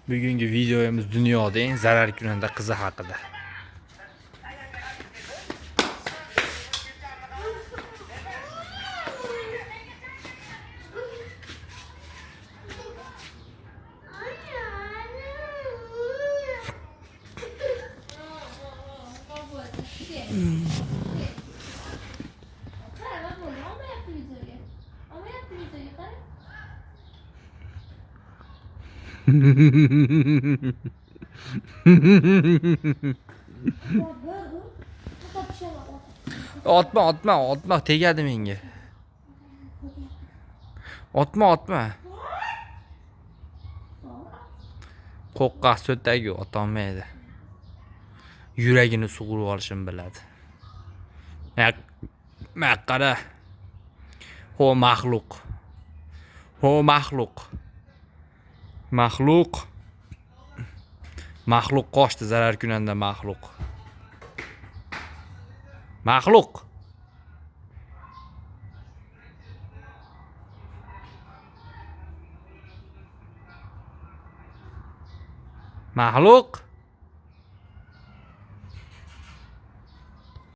Bugungi videomiz dunyoda eng zararkunanda qizi haqida. Qara, bo'ldi. Olmayapti videoga. Olmayapti videoga, qara. Otma, otma, otma, tegadi menga. Otma, otma. Qo'rqqan so'tagi otolmaydi. Yuragini sug'urib olishini biladi. Qara. Ho maxluq. Ho maxluq. Maxluq. Maxluq qochdi, zararkunanda maxluq. Maxluq. Maxluq.